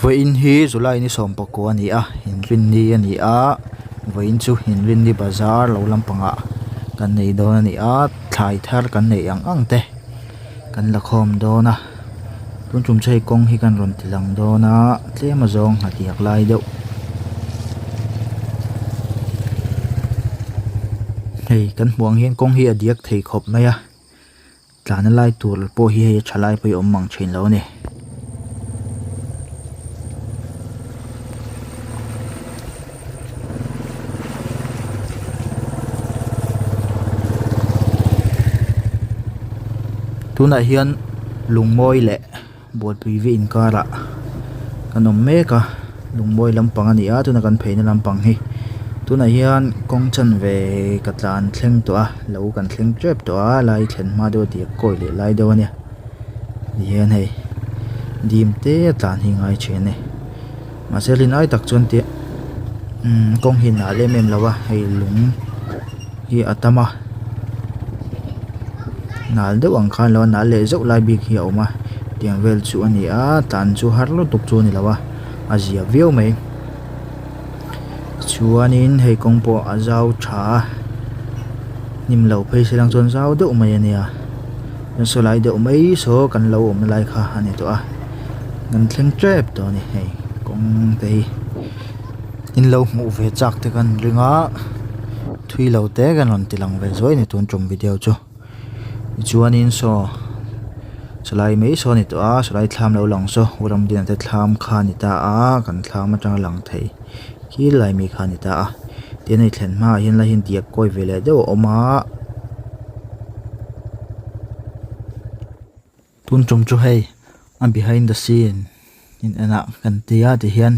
Vawiin hi July ni sawmpakua a ni a inrinni a ni a vawiin chu inrinni bazar lo lampangah kan nei dawn a ni a thlai thar kan neih ang ang te kan la khawm dawn a tun tum chu hei kawng hi kan rawn ti lang dawn a tlem azawng hnathawk lai deuh hei kan hmuh ang hian kawng hi a diak thei khawp mai a. Tlana lai tur pawh hi hei a tha lai pawh hi a awm mang thin lo a ni. Tunah hian lungmawi leh Bualpui ve inkarah kan awm mek a lungmawi lampang a ni a tuna kan pheina lampang hi tunah hian kawng chanve ka tlan thleng tawh a lo kan thleng tep tawh a lai thlen hma deuh a diak kawi leh lai deuh a nia tihian hei dim te a tlan hi ngai thin a ni mahse rin ai tak chuan tih umm kawng hi nal em em lo a hei lung hi a tam a nal deuh ang khan lo a nal leh zeuh lai bik hi a awm a tiang vel chu a ni a tlan chu har lutuk chu a ni lo a a zia viau mai chuanin hei kawng pawh a zau tha a hnim lo phei se lang chuan zau deuh mai a nia saw lai deuh mai saw kan lo awmna lai kha a ni tawh a kan thleng tep tawh a ni hei kawng te hi. In lo hmuh ve chak te kan ring a thui lo te kan rawn ti lang ve zuai a ni tun tum video chu tichuanin saw chulai mai saw a ni tawh a chulai thlam lo lang saw u ramdina te thlam kha a ni ta a kan thlam atanga lang thei khi lai mi kha a ni ta a tin hei thlen hmaah hian lai hian diak kawi ve leh deuh a awm a. Tun tum chu hei a behind the scene in en ah kan tia tihian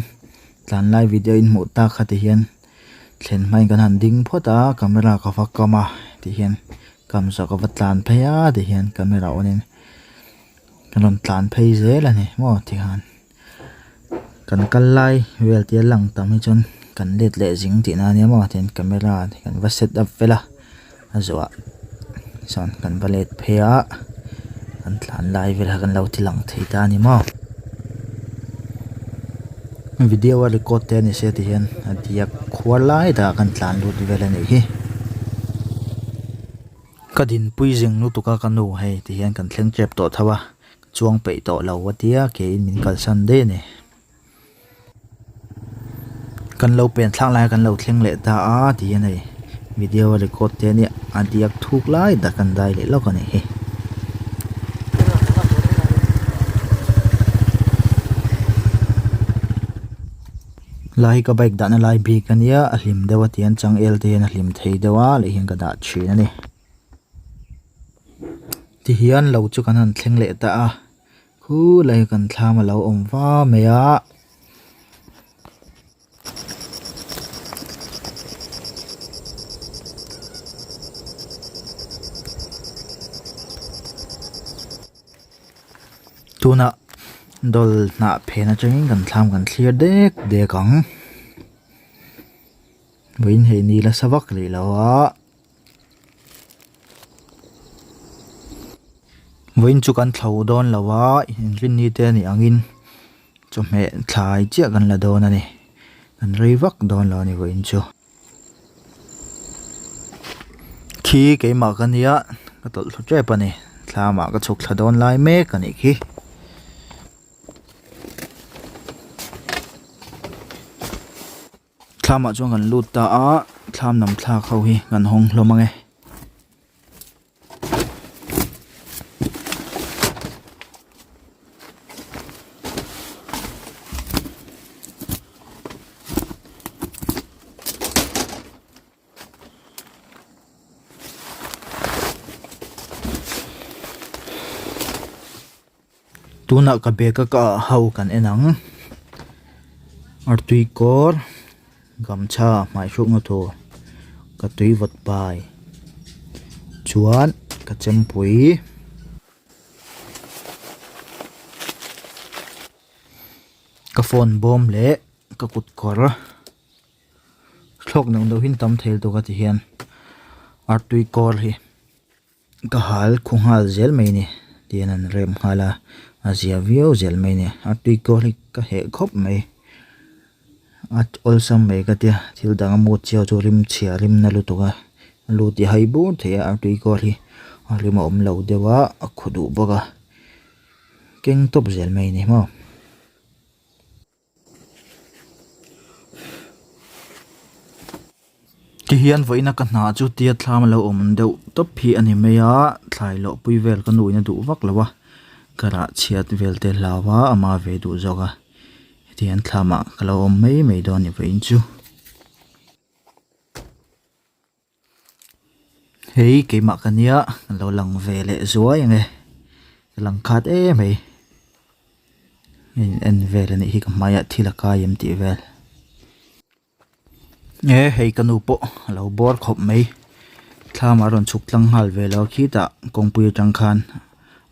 tlan lai video in hmuh tak kha tihian thlen hmain kan han ding phawt a camera ka va kam a tihian kam zawh ka va tlan phei a tihian camera on in ka rawn tlan phei zel a ni maw tikhan kan kal lai vel te a lang tam hi chuan kan let leh zing tihna ania maw tihian camera te kan va set up vel a a zawhah chuan kan va let phei a kan tlan lai vel kha kan lo ti lang thei ta a ni maw video a record te a ni se tihian a diak khuar lai takah kan tlan lut vel a nih hi. Ka dinpui zing lutuk a ka nu hei tihian kan thleng tep tawh tho a chuang peih tawh lo a tia keiin min kalsan daih a ni. Kan lo pen thlak lai kan lo thleng leh ta a tihian hei video a record te ania a diak thuk lai tak kan dai leh lawk a nih hi. Lai hi ka bike dahna lai bik ania a hlim deuh a tihian changel te hian a hlim thei deuh a leh hian ka dah thin a ni. Tihian lo chu kan han thleng leh ta a khulai kan thlam a lo awm va mai a. Tunah dawl hnah phen atangin kan thlam kan thlir dek dek ang. Vawiin hei ni la sa vak rih lo a. Vawiin chu kan thlo dawn lo a inrinni te anih angin chawhmeh thlai chiah kan la dawn a ni kan rei vak dawn lo a ni vawiin chu. Khi keimah ka nia ka tawlh thlu tep a ni thlamah ka chhuk thla dawn lai mek a nih khi. Thlamah chuan kan lut ta a thlam lam thlak ho hi kan hawng hlawm ang e. Tunah ka bag a ka ah ho kan en ang artui kawr gamchha hmai hrukna tur ka tui vawt pai chuan ka chempui. Ka phone bawm leh ka kut kawr thlawk neuh neuh hi an tam thei lutuk a ti hian artui kawr hi. Ka hal khu nghal zel mai a ni. Tihian an rem nghal a a zia viau zel mai a ni artui kawl hi ka heh khawp mai a awlsam mai ka tia thil dang a mut chiau chu rim chhia rim na lutuk a lut i hai bur thei a artui kawl hi a rim a awm lo deuh a a khu duh bawk a keng tawp zel mai a ni maw. Tihian vawiina ka hna chu tia thlam a lo awm deuh tawp hi a ni mai a thlai lawh pui vel ka nuin a duh vak lo a ka rah chhiat vel te hlau a ama ve duh zawk a hetiang thlamah ka lo awm mai mai dawn a ni vawiin chu. Hei keimah ka nia ka lo lang ve leh zuai ang e ka lang khat em mai hei en vel anih hi ka hmaiah thil a kai em tih vel e hei ka nu pawh a lo bawr khawp mai thlam a rawn chhuk tlang nghal ve lo a khitah kawngpui atang khan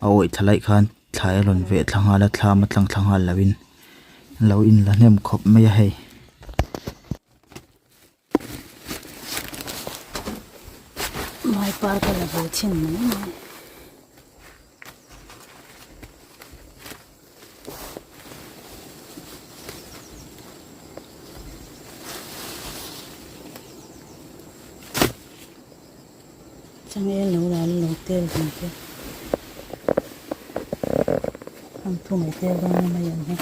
a awih thla laih khan thlai a rawn veh thla nghal a thlam a tlang thla nghal lo in lo in la hnem khawp mai a hei. Mai par ka la ve thin mai mai. Changel lo la lo tel ding te. Ang thu mai tel dawn a mai ang hi.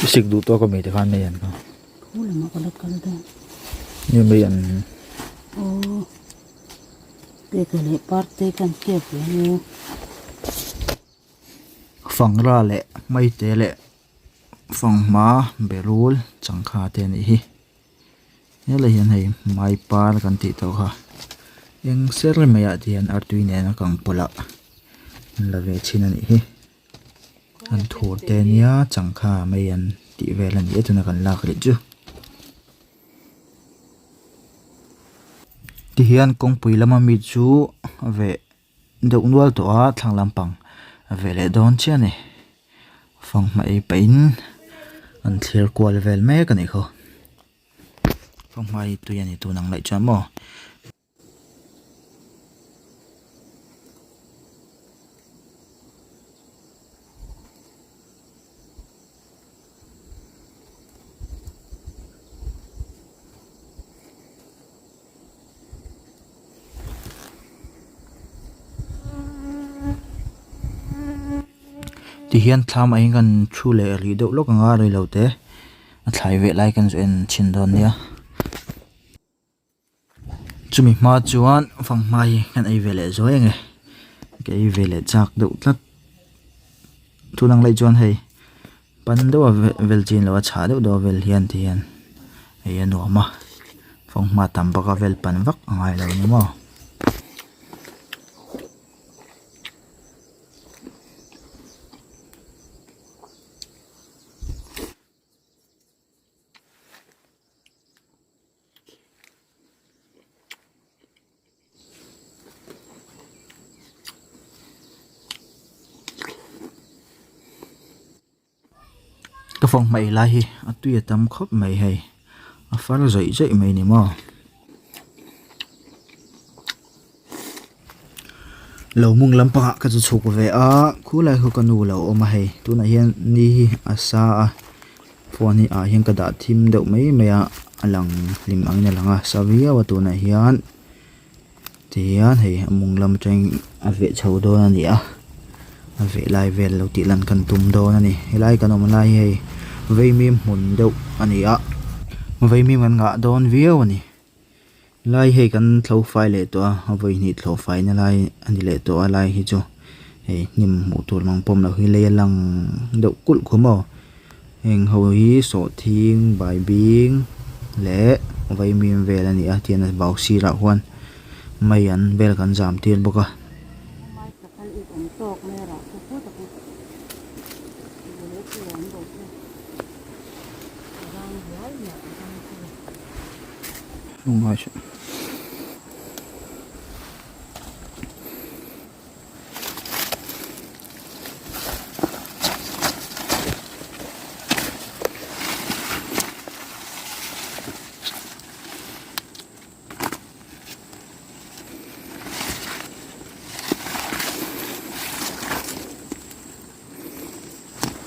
I sik duh tawk ami tikhan mai an kha. Khu lamah ka la kal dawn. Ni mai an. Aw. Peka leh parte kan kep ve ania. Fangra leh maite leh fanghma berul changkha te anih hi. Helai hian hei mai par kan tih tawh kha eng ser mai ah te hian artui nen a kang pawlh ah an la ve thin a nih hi an thur te nia changkha mai an tih vel a ni a tuna kan lak rih chu tihian kawngpui lama mi chu a veh deuh nual tawh a thlang lampang a veh leh dawn chiah a ni fanghma ei pahin an thlir kual vel mek a nih khaw fanghma hi tui a ni tun ang laih chuan maw. Tihian thlam ah hian kan thu leh rih deuh lawk ang a reilo te a thlai veh lai kan zu en chhin dawn nia chumi hma chuan fanghma hi kan ei ve leh zuai ang e ka ei ve leh chak deuh tlat tun ang laih chuan hei Pan deuh a vel chin lo a chhah deuh deuh a vel hian ti hian ei a nuam a fanghma tam bawk a vel pan vak a ngai lo ni maw. Ka fanghma ei lai hi a tui a tam khawp mai hei a far zawih zawih mai ni maw. Lo mung lampangah ka chu chhuk ve a khulai khaw ka nu lo awm a hei tunah hian ni hi a sa a. Phone hi ah hian ka dah thim deuh mai mai a a lang hlim angin a lang a sa viau a tunah hian tihian hei a mung lam atangin a veh chho dawn a ni a a veh lai vel lo tih lan kan tum dawn a ni helai kan awm lai hi hei vaimim hmun deuh a ni a vaimim kan ngah dawn viau a ni. Lai hei kan thlo fai leh tawh a a vawi hnih thlo fai na lai a ni leh tawh a lai hi chu hei hnim hmuh tur mang pawm loh hi lei a lang deuh kulh khum aw heng ho hi sawhthing baibing leh vaimim vel a ni a tihian a vau sirah khuan. Mai an vel kan zam tir bawk a.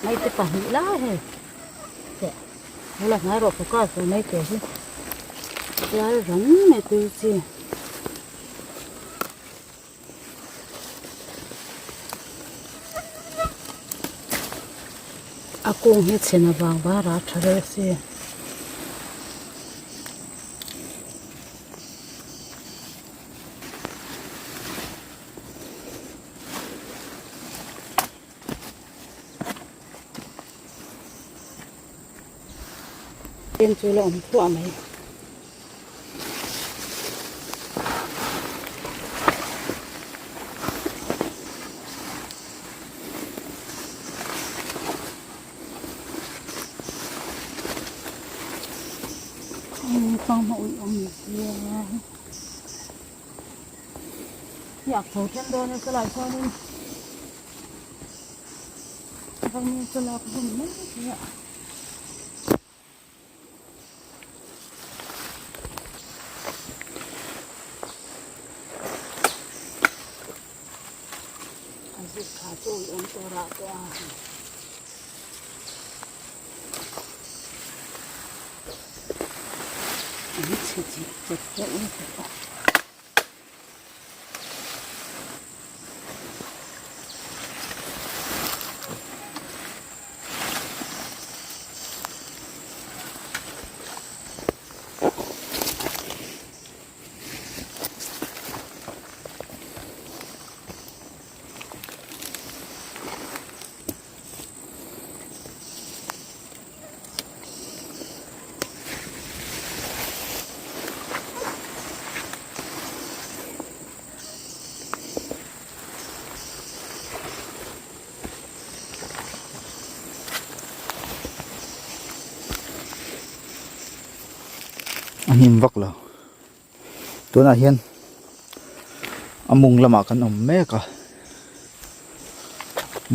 Maite pahnih lai hei teh bula hnai rawh focus lo mai teh hi tial rang mai tui chi. A kung hi chhin avang varah tha reuh si. Pen chu la awm thuah mai. Fanghma ui awm sia hiak tho then dawn e chulai chuanin vangin chu lak bum mai thei a. A zuk tha chu ui awm tawh rah tawh a. An chhe chih chet deuh lutuk a. A hnim vak lo tunah hian a mung lamah kan awm mek a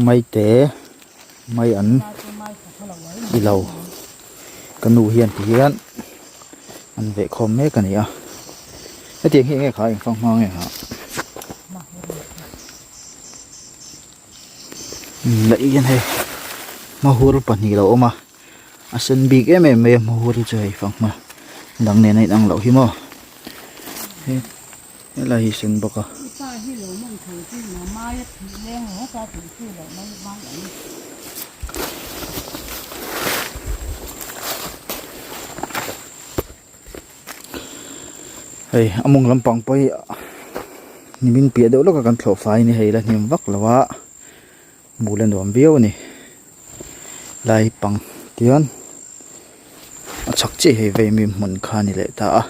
maite mai an ti lo ka nu hian ti hian an veh khawm mek a ni a hetiang hi eng nge kha eng fang hma nge ha laih hian hei hmahur pahnih a lo awm a. A sen bik em em mai a hmahur hi chu hei fanghma dang nen a inang loh hi maw he helai hi sen bawk a. Hei a mawng lampang pawh hi nimin piah deuh lawk a kan thlawh fai a ni hei la hnim vak lo a. Hmuh la nuam viau a ni lai pang tian a chhak chiah hi vaimim hmun kha a ni leh ta a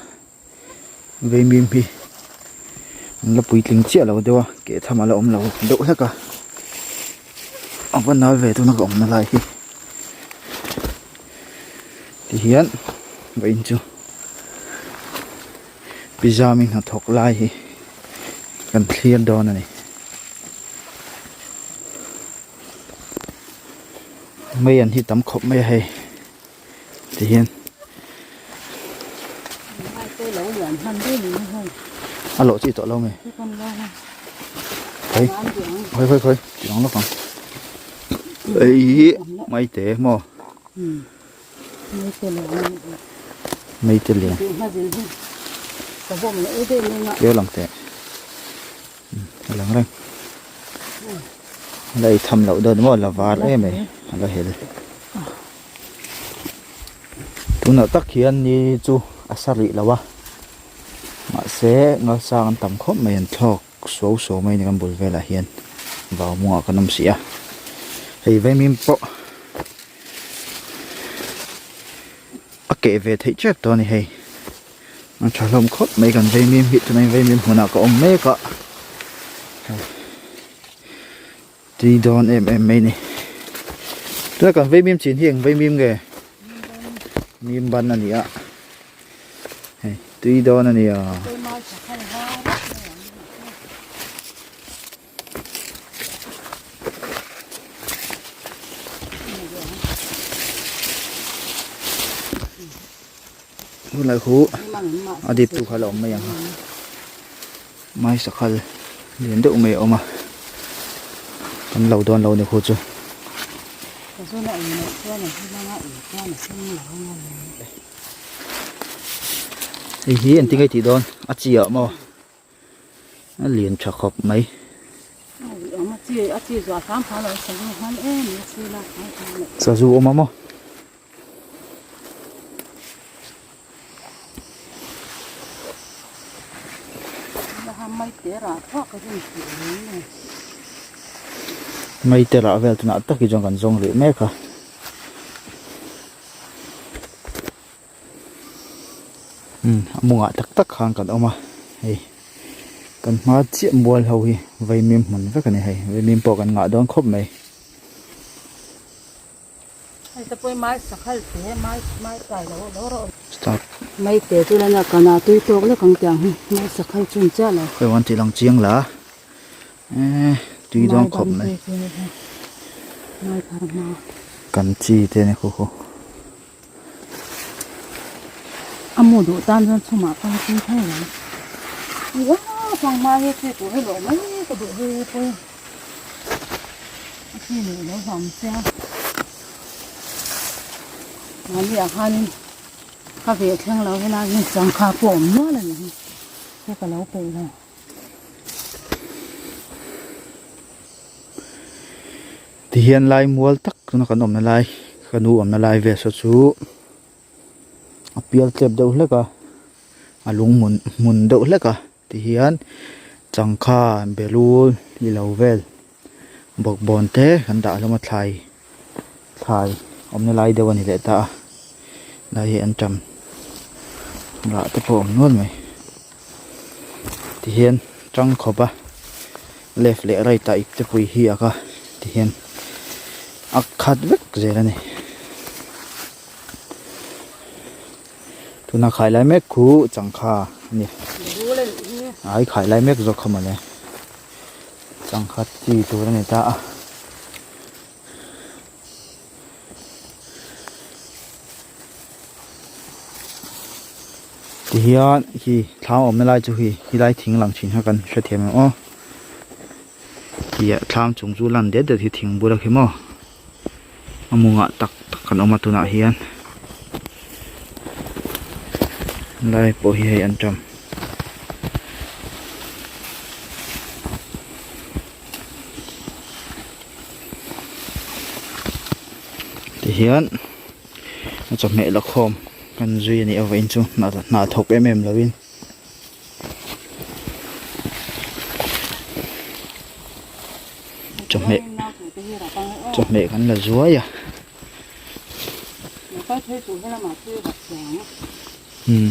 vaimim hi an la puitling chiah lo deuh a keh tham a la awm lo deuh hlek a a va nal ve tuna ka awmna lai hi tihian vawiin chu pizza mi hnathawk lai hi kan thlir dawn a ni. Mei an hi tam khawp mai a hei ti hian a lawh chi tawh lo mai khawi khawi khawi khawi ti ang lawk ang ei mai te maw mai te lian keu lang teh. A lang reng a la ei tham loh dawn maw a la var em e a la hel tunah tak hian ni chu a sa rih lo a mahse ngalsang an tam khawp mai an thlawk suau suau mai a ni kan bul velah hian vau mawngah kan awm si a hei vaimim pawh a keh ve theih tep tawh a ni hei. A tha hlawm khawp mai kan vaimim hi tunah hian vaimim hmunah ka awm mek a tui dawn em em mai a ni tuna kan vaimim chin hi eng vaimim nge mim ban a ni a hei tui dawn a ni a. Tunlai khu a dip tu kha la awm mai ang a mai sakhal lian deuh mai a awm a kan lo dawn lo ni khu chu. Hei hi engtin nge tih dawn a chi ah maw. A lian tha khawp mai. Sazu awm a maw? Maite rah vel tunah tak hi chuan kan zawng rih mek a. Umm a mawngah tak tak khan kan awm a hei kan hma chiah mual ho hi vaimim hmun vek a ni hei vaimim pawh kan ngah dawn khawp mai. Start. Khawi wan tih lang chiang la eh tui dawn khawp mai kan chi te a ni khaw khaw. A mu duh tan chuan chhumah pawh a tui thei ang. Uaa fanghma hi chi tur hi lawh mai ka duh hi pawi. A chi nih lo hlawm sia. Mahni ah khanin ka veh thleng lo helai hi changkha pawh a awm nual a ni hi. He ka lo peih lo. Tihian lai mual tak tuna kan awmna lai ka nu awmna lai vel saw chu a pial tlep deuh hlek a a lung hmun hmun deuh hlek a tihian changkha belul i lo vel bawkbawn te kan dah hlawm a thlai thlai awmna lai deuh a ni leh ta a lai hi an tam rah te pawh a awm nual mai tihian tang khawp a left leh right ah ip te pui hi a ka tihian a khat vek zel a ni tuna khai lai mek khu changkha a ni ai khai lai mek zawk kha mawle changkha chi tur a ni ta a. Tihian khi thlam awmna lai chu khi helai thing lang thin kha kan hrethiam ang aw tiah thlam chung chu lan det det hi thing bula khi maw a mungah tak tak kan awm a tunah hian lai pawh hi hei an ṭam. Tihian a chawhmeh la khawm kan zui a nih avangin chu hna thawk em em lovin chawhmeh chawhmeh kan la zuai a umm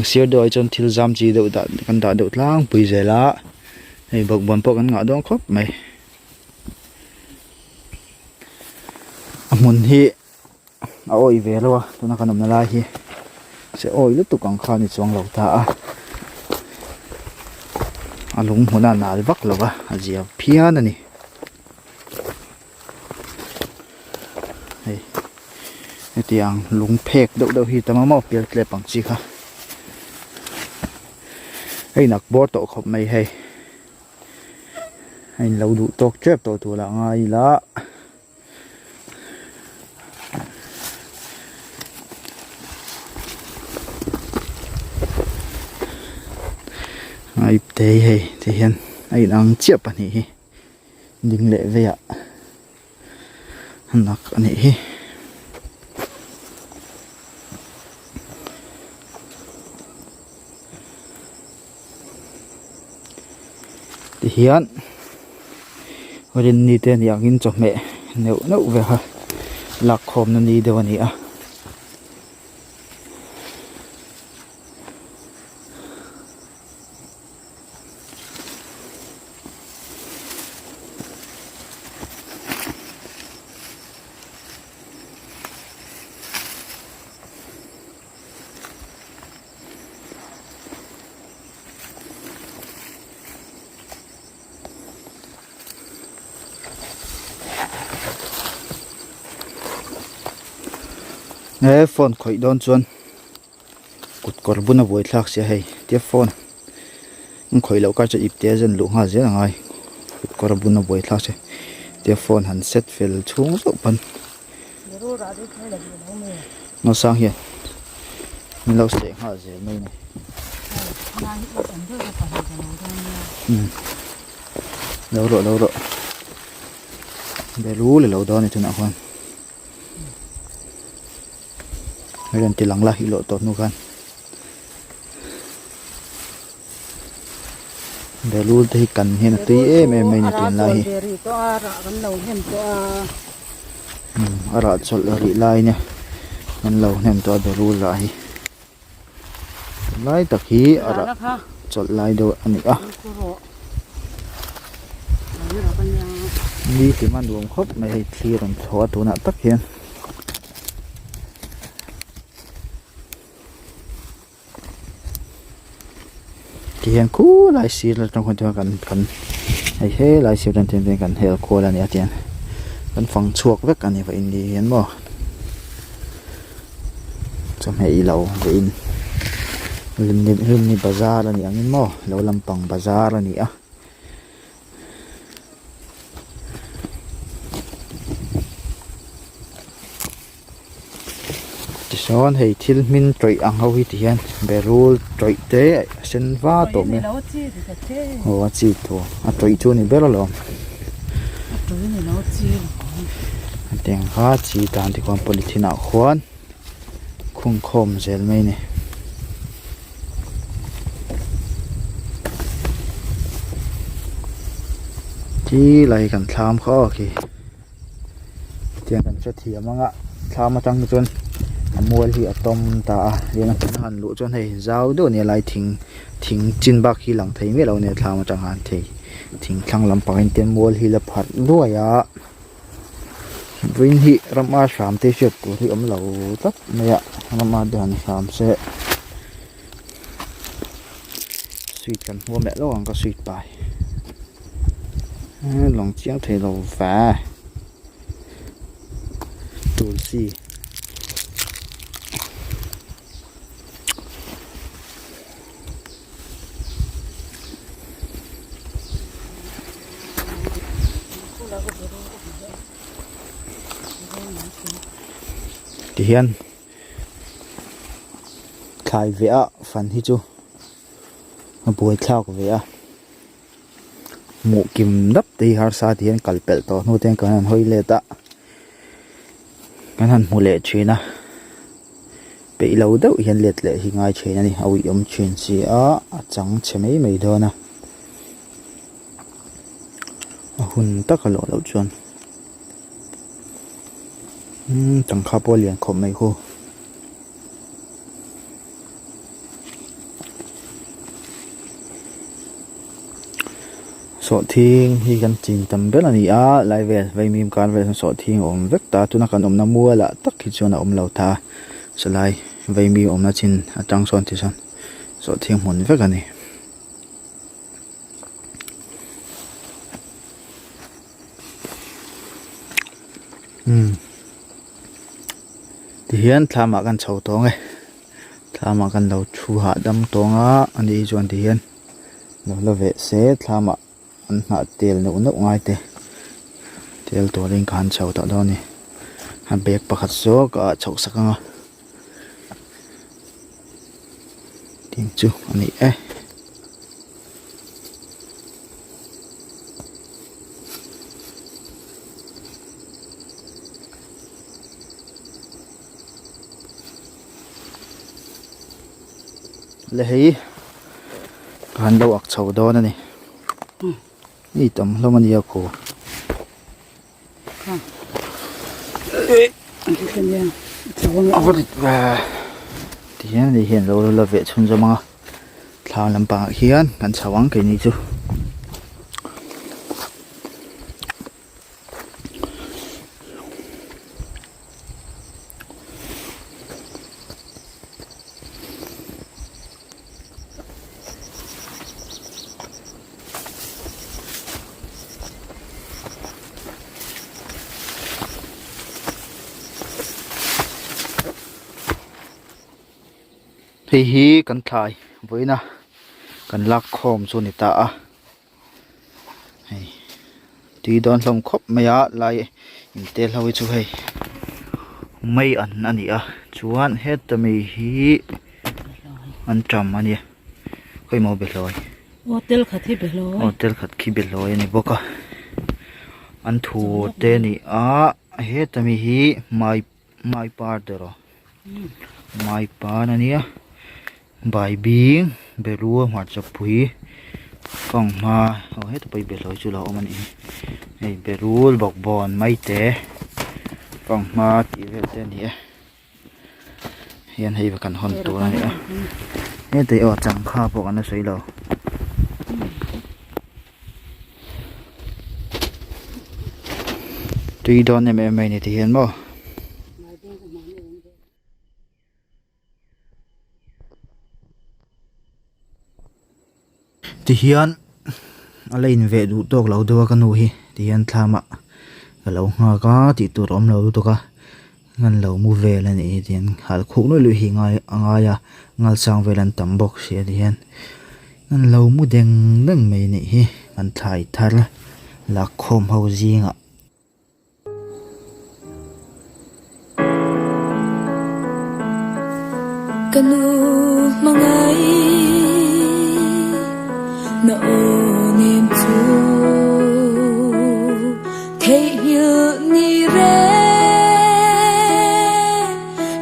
sir deuh ah hi chuan thil zam chi deuh dah kan dah deuh tlangpui zel a. Hei bawkbawn pawh kan ngah dawn khawp mai. A hmun hi a awih ve lo a tuna kan awmna lai hi se awih lutuk ang kha a ni chuang lo ta a. A lung hmun a nal vak lo va a zia phian a ni. Hei hetiang lung phek deuh deuh hi tam a maw pial tlep ang chi kha. Hei nak bawr tawh khawp mai hei a in lo duh tawk tep tawh tur lah ngai ila a ip te hi hei ti hian a in ang chiah pahnih hi ding leh vei ah nak a nih hi. Tihian rinni te nih angin chawhmeh neuh neuh ve kha lak khawmna ni deuh a ni a. He phone khawih dawn chuan kut kawr bun a buai thlak sia hei tia phone an khawih loh kar chuan ip te a zen luh nghal zel a ngai kut kawr bun a buai thlak sia tia phone han set fel chhung zauh pawn Nasang hian min lo seh nghal zel mai a ni. Lo rawh lo rawh belu le lo dawn a ni tunah khuan rawn ti lang la i lawh tawh hnu khan belul te hi kan hian a tui em em mai a ni tunlai hi a rah chawlh rih lai nia an lo hnem tawh a belul rah hi. Lai tak hi a rah chawlh lai deuh a ni a ni hlim a nuam khawp mai hei thlir an chho a tunah tak hian. Tihian khulai sir atang khuan chuan kan kan hei helai sir atang hian kan hel kual a ni a tiang kan fang chhuak vek a ni va in ni hian maw chawhmeh i lo ve in rinni bazar a ni ang in maw lo lampang bazar a ni a. Tichuan hei thil hmin tawih ang ho hi ti hian berul tawih te a sen va tawh mai a aw a chi tawh a tawih chu a ni ber alawm hetiang kha chi dan te khuan polythene ah khuan khung khawm zel mai a ni. Khi lai hi kan thlam kha aw khi. Tiang kan hrethiam ang a thlam atang hi chuan a mual hi a tawm ta a tiang a han luh chuan hei zau deuh a nia lai thing thing chin bak hi lang thei miah lo a nia thlam atang khan thei thing thlang lampang in tian mual hi la pharh nuai a vawiin hi rama hram te hriat tur hi awm lo tlat mai a rama te han hram se sweet kan hmuam leh lawk ang ka sweet pai lawng chiang thei lo ve tulsi tihian. Thlai ve a fan hi chu a buai thlak ve a hmuh kim dap te hi harsa ti hian kal pelh tawh hnu te hian kan han hawi let a kan han hmu leh thin a peih lo deuh hian let leh hi ngai thin a ni a uih awm thin si a a chang chhe mai mai dawn a a hun tak a lawh loh chuan. Umm tangkha pawh a lian khawp mai khu. Sawhthing hi kan chin tam ber a ni a lai vel vaimim kar vel hian sawhthing a awm vek ta tuna kan awmna mualah tak hi chuan a awm lo ta sawlai vaimim awmna chin atang sawn ti sawn sawhthing hmun vek a ni. Umm tihian thlamah kan chho tawng e thlamah kan lo thu hahdam tawng a ani hi chuan tihian lo la veh se thlamah an hnah tel neuh neuh ngai te tel turin ka han chho tawh dawn a ni a bag pakhat zawk a ah chhoh sak ang a tih chu a ni e. Le hei ka han lo ak chho dawn a ni mi tam hlawm a nia khu tihian ani hian lo la veh chhunzawm ang a thlam lampangah hian kan chho ang keini chu. Hei hi kan thlai vawiina kan lak khawm chu a ni ta a hei tui dawn hlawm khawp mai a lai in tel ho hi chu hei mei an a ni a chuan heta mi hi an ṭam a nia khawimaw behlawi aw tel khat hi behlawi aw tel khat khi behlawi a ni bawk a an thu te a ni a heta mi hi mai mai par te rawh mai par a nia baibing berua hmarchapui fanghma aw heta pawh hi behlawi chu a lo awm a nih hi hei berul bawkbawn maite fanghma tih vel te a ni e. Hian hei kan hawn tur a ni a heti aw changkha pawh kan la sawi lo. Tui dawn em em mai ni ti hian maw. Tihian a la inveh duh tawk lo deuh a ka nu hi tihian thlamah ka lo nghak a tih tur a awm lo lutuk a ngan lo mu vel a nih hi tihian hal khuk luih luih hi ngai a ngai a ngalchang vel an tam bawk si a tihian ngan lo mu deng deng mai a nih hi kan thlai thar lakkhawm ho zingah. Ka nu hmangai na aw nem chu theihnghilh ni reng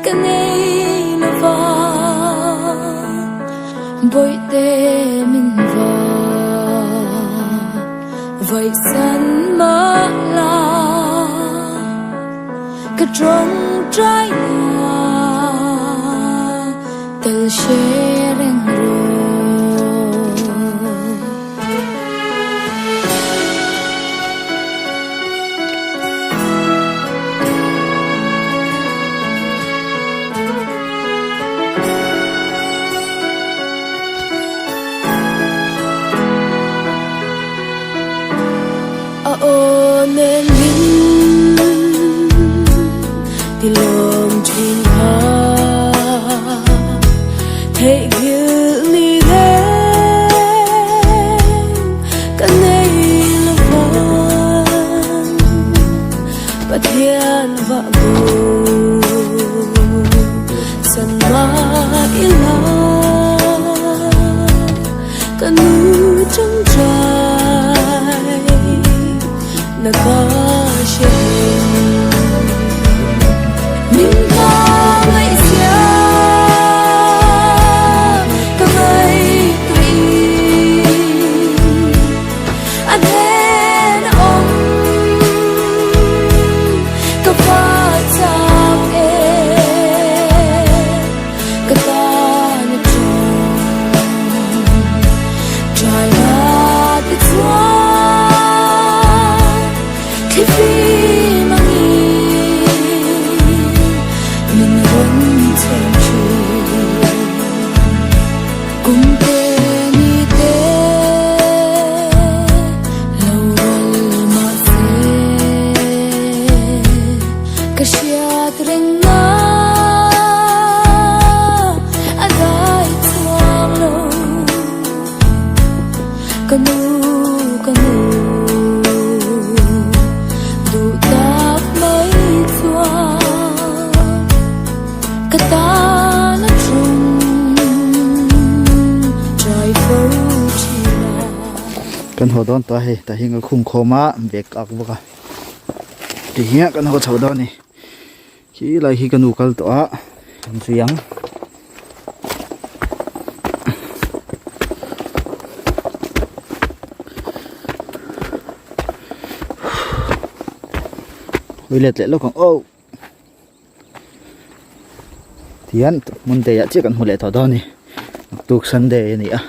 ka nei lo va bawihte min va Vaihsan mah la ka tawngtai na tel hre reng rawh. A aw nen min ti lawm thin kha Theihnghilh ni reng ka nei lo vang Pathian vah bu san mah ila Ka nu tangtai na ka hre Min ka ngaihzia ka ngaihtuih A hnen a awm ka va chak e Ka tan a Trai la ti chuan Thlifim angin min rawn chhem thin Kum te ni te lo ral mah se Ka hriat reng na a dai chuang lo Ka nu ka nu duh tak mai chuan ka tan a tum trai fo thin a. Kan haw dawn tawh a hei tah hian ka khung khawm a bag ka ak bawk a. Ti hian kan haw chho dawn a ni khi lai hi ka nu kal tawh a kan zui ang. Hawi let leh lawk ang aw tihian Monday ah chiah kan hmu leh tawh dawn a ni naktuk Sunday a ni a.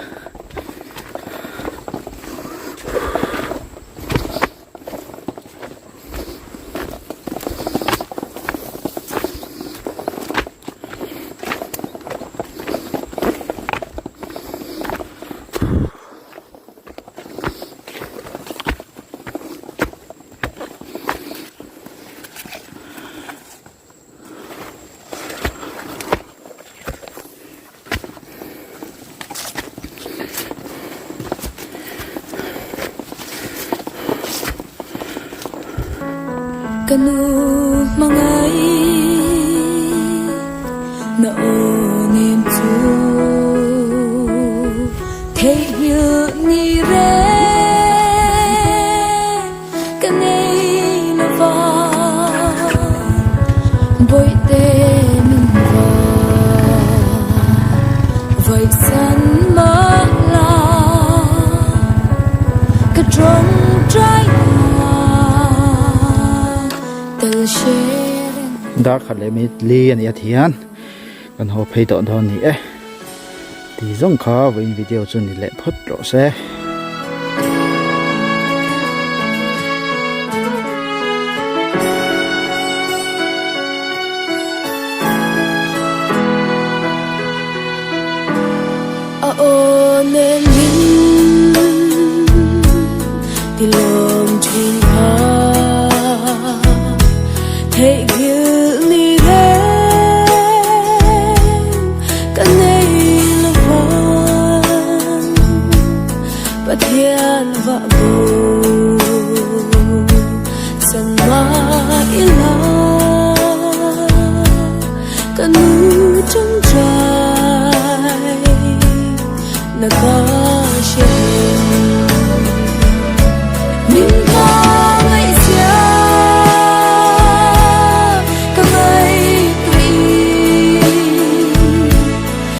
Ka nu hmangai na aw nem chu theihnghilh ni reng ka nei lo va bawihte min va vaihsan mah la ka tawngtai na tal hre reng. Dar khat leh minute li a nih a thian kan haw phei tawh dawn ni e ti zawng kha vawiin video chu ni leh phawt rawh se. A aw nen min ti lawm thin kha theih.